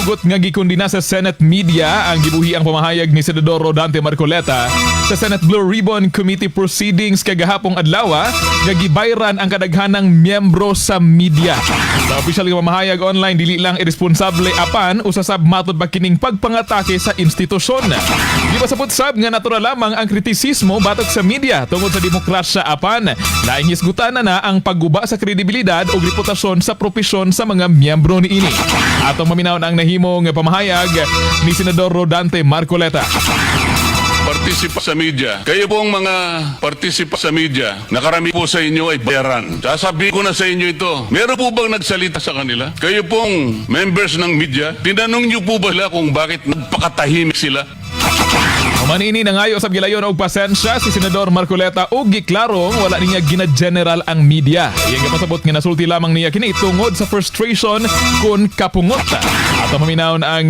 Hugot nga gikundina sa Senate media ang gibuhi ang pamahayag ni Senador Rodante Marcoleta sa Senate Blue Ribbon Committee proceedings kagahapong adlaw nga gibayran ang kadaghanang miyembro sa media. Sa opisyal nga pamahayag online, dili lang irresponsable apan usa sab matud pa kining pagpangatake sa institusyon. Di ba sapot sab nga natural lamang ang kritisismo batok sa media tungod sa demokrasya, apan laing hisgutan na na ang pagguba sa kredibilidad o reputasyon sa propesyon sa mga miyembro niini. Atong maminawon ang nahimong pamahayag ni Senador Rodante Marcoleta. Partisipa sa media. Kayo pong mga partisipa sa media, nakarami po sa inyo ay bayaran. Sasabihin ko na sa inyo ito. Meron po bang nagsalita sa kanila? Kayo pong members ng media, tinanong niyo po ba sila kung bakit nagpakatahimik sila? Human ini, nangayo sa gilayon og pasensya si Senador Marcoleta ug giklarong wala niya gina-general ang media. Iyang gipasabot nga nasulti lamang niya kini tungod sa frustration kun kapungot. Ato maminawon ang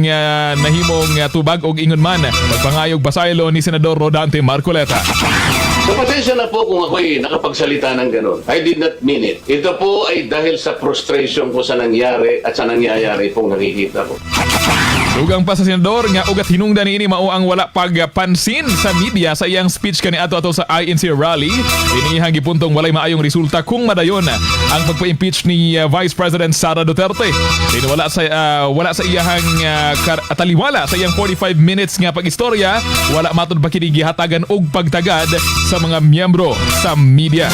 nahimong tubag og ingon man pagpangayog pasaylo ni Senador Rodante Marcoleta. So pasensya na po kung ako'y nakapagsalita ng ganun. I did not mean it. Ito po ay dahil sa frustration ko sa nangyari at sa nangyayari pong nakikita ko. Dugang pa sa senador nga ugat hinungdan niini mao ang wala pagpansin sa media sa iyang speech kaniadto ato sa INC rally. Inihang gipuntong walay maayong resulta kung madayon ang pagpa-impeach ni Vice President Sara Duterte. Din wala sa iyahang taliwala sa iyang 45 minutes nga pag-istorya, wala matud pa kini gihatagan og pagtagad sa mga miyembro sa media.